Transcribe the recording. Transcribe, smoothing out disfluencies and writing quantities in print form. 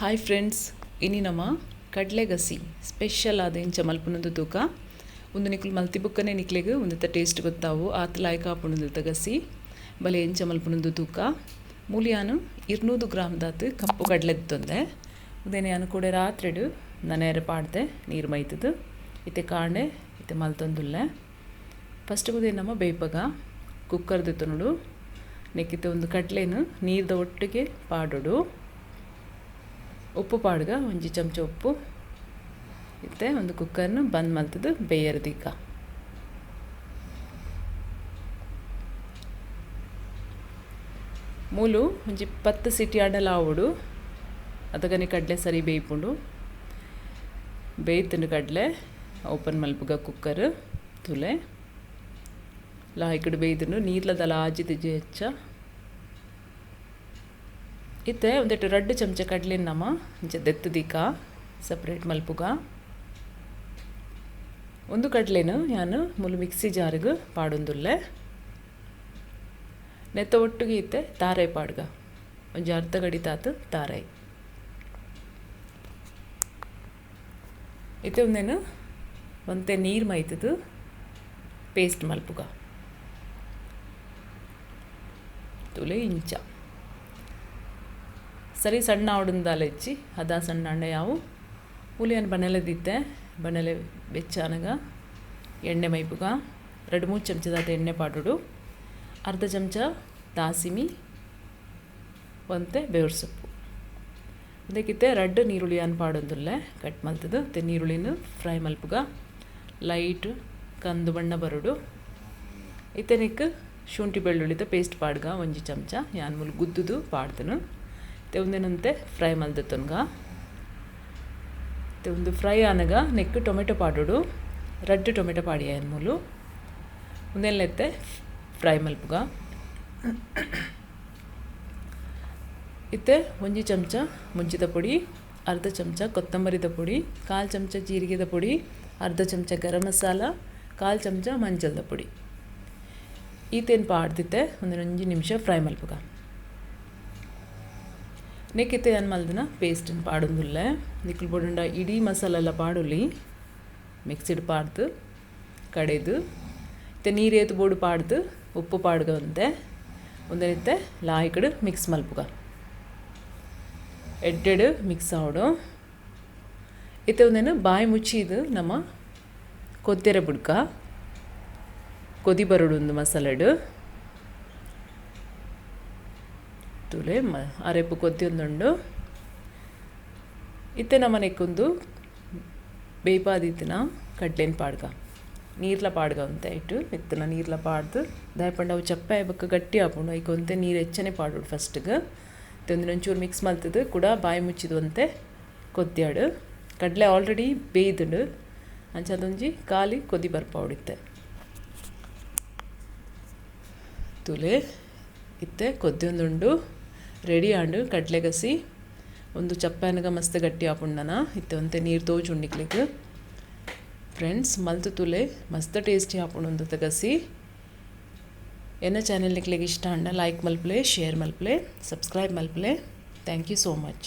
Hi friends, ಇನಿ ನಮ ಕಡ್ಲೆಗಸಿ special ಆದ ಇಂಚ ಮಲ್ಪುನಂದು ತೂಕ ಒಂದು ನಿಕುಲು ಮಲ್ತಿ ಬುಕ್ಕನೆ ನಿಕ್ಲೆಗ್ ಒಂದೆತ ಟೇಸ್ಟ್ ಗೊತ್ತಾವು ಆತ್ ಲಾಯ್ಕ ಆಪುಂಡು ಗಸಿ ಬಲೆ ಇಂಚ ಮಲ್ಪುನಂದು ತೂಕ ಮೂಲಿಯಾನು 200 ಗ್ರಾಮ್ ದಾತ್ ಕಪ್ಪು ಕಡ್ಲೆತ್ತೊಂದೆ ಉದೇನೆ ಯಾನು ಕೂಡ ರಾತ್ರಿಡು ನನೇರ ಪಾಡ್ದೆ ನೀರು ಮೈತದು ಇತ್ತೆ ಕಾಂಡೆ ಇತ್ತೆ ಮಲ್ತೊಂದುಲ್ಲೆ. ಫಸ್ಟ್ ಉದೇ ನಮ್ಮ ಬೇಯ್ಪಗ ಕುಕ್ಕರ್ ದೆತ್ತೊನುಡು ನೆಕ್ಕಿತ್ತೆ ಒಂದು ಕಡ್ಲೆನು ನೀರ್ದ ಒಟ್ಟಿಗೆ ಪಾಡೋಡು ಉಪ್ಪು ಪಾಡ್ಗ ಒಂಜಿ ಚಮಚ ಉಪ್ಪು ಇತ್ತೆ ಒಂದು ಕುಕ್ಕರ್ನ ಬಂದ್ ಮಲ್ತದು ಬೇಯರ್ದಿಕ್ಕ. ಮೂಲು ಒಂಜಿ 10 ಸಿಟಿ ಆಡಲ ಆವಡು ಅದಗನೆ ಕಡಲೆ ಸರಿ ಬೇಯ್ಪುಂಡು ಬೇಯ್ತಂಡು ಕಡಲೆ ಓಪನ್ ಮಲ್ಪುಗ ಕುಕ್ಕರ್ ತುಲೆ ಲಾಯ್ಕಡು ಬೇಯ್ತಂಡು ನೀರ್ಲದಲ ಆಜಿದ ಹೆಚ್ಚ ಇತ್ತೆ ಒಂದೆಟ್ಟು 2 ಚಮಚ ಕಡಲೆ ನಮ್ಮ ಇಂಚ ದೆತ್ತದಿಕ್ಕ ಸಪ್ರೇಟ್ ಮಲ್ಪುಗ. ಒಂದು ಕಡಲೆನು ನಾನು ಮುಲು ಮಿಕ್ಸಿ ಜಾರಿಗೆ ಪಾಡೊಂದುಲ್ಲೆ ನೆತ್ತ ಒಟ್ಟಿಗೆ ಇತ್ತೆ ತಾರೈ ಪಾಡ್ಗ ಒಂಜಿ ಅರ್ಧ ಗಡಿ ತಾತು ತಾರೈ ಇತ್ತೆ ಒಂದೇನು ಒಂತೆ ನೀರು ಮೈತದು ಪೇಸ್ಟ್ ಮಲ್ಪುಗ ತುಲೆ ಇಂಚ ಸರಿ ಸಣ್ಣ ಆವಡುಂದಾಲ ಹೆಚ್ಚಿ ಅದ ಸಣ್ಣ ಅಣ್ಣ ಯಾವು ಹುಲಿಯನ್ನು ಬಣಲೆದಿತ್ತೆ ಬಣಲೆ ಬೆಚ್ಚಾನಗ ಎಣ್ಣೆ ಮೈಪುಗ 2-3 ಚಮಚದಾತ ಎಣ್ಣೆ ಪಾಡುಡು ಅರ್ಧ ಚಮಚ ದಾಸಿಮಿ ಒಂತೆ ಬೇವ್ರ ಸೊಪ್ಪು ಅದಕ್ಕಿತ್ತೆ 2 ನೀರುಳ್ಳಿಯನ್ನು ಪಾಡೊಂದುಲ್ಲೆ ಕಟ್ ಮಲ್ತದು ಮತ್ತು ನೀರುಳ್ಳಿನ ಫ್ರೈ ಮಲ್ಪುಗ ಲೈಟ್ ಕಂದು ಬಣ್ಣ ಬರುಡು ಇತ್ತನಿಕ್ ಶುಂಠಿ ಬೆಳ್ಳುಳ್ಳಿದ ಪೇಸ್ಟ್ ಪಾಡ್ಗ 1 ಚಮಚ ಯಾನ್ ಮುಲ್ ಗುದ್ದುದು ಪಾಡ್ದನು ಮತ್ತೆ ಒಂದೇನಂತೆ ಫ್ರೈ ಮಲ್ದತ್ತೊನ್ಗ ಮತ್ತೆ ಒಂದು ಫ್ರೈ ಆನಗ ನೆಕ್ ಟೊಮೆಟೊ ಪಾಡೋಡು 2 ಟೊಮೆಟೊ ಪಾಡಿಯ ಮೂಲು ಒಂದೆಲ್ಲತ್ತೆ ಫ್ರೈ ಮಲ್ಪುಗ ಇತ್ತೆ 1 ಚಮಚ ಮುಂಚಿದ ಪುಡಿ ಅರ್ಧ ಚಮಚ ಕೊತ್ತಂಬರಿದ ಪುಡಿ 1/4 ಚಮಚ ಜೀರಿಗೆದ ಪುಡಿ ಅರ್ಧ ಚಮಚ ಗರಂ ಮಸಾಲ 1/4 ಚಮಚ ಮಂಜಲ್ದ ಪುಡಿ ಈತೇನು ಪಾಡ್ದಿತ್ತೆ ಒಂದು ನಿಮಿಷ ಫ್ರೈ ಮಲ್ಪುಗ. ನೆಕ್ಕಿತ್ತೆ ಏನು ಮಲ್ದನ ಪೇಸ್ಟನ್ನು ಪಾಡೊಂದುಲ್ಲೆ ನಿಕ್ಕಲು ಬೋಡುಂಡ ಇಡೀ ಮಸಾಲೆಲ್ಲ ಪಾಡೊಲಿ ಮಿಕ್ಸಿಡ್ ಪಾಡ್ದು ಕಡೆದು ಇತ್ತೆ ನೀರೇತು ಬೋಡು ಪಾಡ್ದು ಉಪ್ಪು ಪಾಡ್ಗ ಒಂತೆ ಒಂದನಿತ್ತೆ ಲಾಯ್ಕಡು ಮಿಕ್ಸ್ ಮಲ್ಪುಗ ಎಡ್ಡೆಡು ಮಿಕ್ಸ್ ಆವಡು ಇತ್ತೆ ಒಂದೇನು ಬಾಯಿ ಮುಚ್ಚಿದು ನಮ್ಮ ಕೊದ್ದೆರೆ ಬುಡ್ಕ ಕೊದಿ ಬರುಡು ಒಂದು ಮಸಾಲೆಡು ತುಲೆ ಅರೆಪು ಕೊದ್ದಿ ಒಂದುಂಡು ಇತ್ತೆ ನಮ್ಮ ನೆಕ್ಕೊಂದು ಬೇಯ್ಪಾದಿತ್ತಿನ ಕಡ್ಲೆನ ಪಾಡ್ಗ ನೀರ್ಲ ಪಾಡ್ಗ ಒಂತೆ ಇಟ್ಟು ಇತ್ತನ ನೀರ್ಲ ಪಾಡ್ದು ದಾಯಪಂಡ ಅವು ಚಪ್ಪೆ ಬೊಕ್ಕ ಗಟ್ಟಿ ಆಪುಂಡು ಐಕ್ ಒಂತೆ ನೀರು ಹೆಚ್ಚನೆ ಪಾಡೋಡು ಫಸ್ಟ್ಗೆ ಮತ್ತೆ ಒಂಚೂರು ಮಿಕ್ಸ್ ಮಲ್ತದು ಕೂಡ ಬಾಯಿ ಮುಚ್ಚಿದು ಒಂತೆ ಕೊದ್ದಿಯಾಡು ಕಡಲೆ ಆಲ್ರೆಡಿ ಬೇಯ್ದುಂಡು ಅಂಚ ಅದೊಂಜಿ ಖಾಲಿ ಕೊದಿ ಬರ್ಪಾವಡಿತ್ತೆ ತುಲೆ ಇತ್ತೆ ಕೊದ್ದಿಯೊಂದುಂಡು ರೆಡಿ ಆಂಡು ಕಡಲೆಗಸಿ ಒಂದು ಚಪ್ಪೆನಗ ಮಸ್ತ್ ಗಟ್ಟಿ ಆಪುಂಡನ ಇತ್ತೆ ಒಂತೆ ನೀರು ತೋಜುಂಡಿಕ್ಲಿಕ್ ಫ್ರೆಂಡ್ಸ್ ಮಲ್ತು ತುಲೆ ಮಸ್ತ್ ಟೇಸ್ಟಿ ಆಪುಂಡು ಗಸಿ. ಎನ್ನ ಚಾನೆಲ್ ನಿಕ್ಲೆಗ್ ಇಷ್ಟ ಅಂಡ ಲೈಕ್ ಮಲ್ಪಲೆ ಶೇರ್ ಮಲ್ಪಲೆ ಸಬ್ಸ್ಕ್ರೈಬ್ ಮಲ್ಪಲೆ. Thank you so much.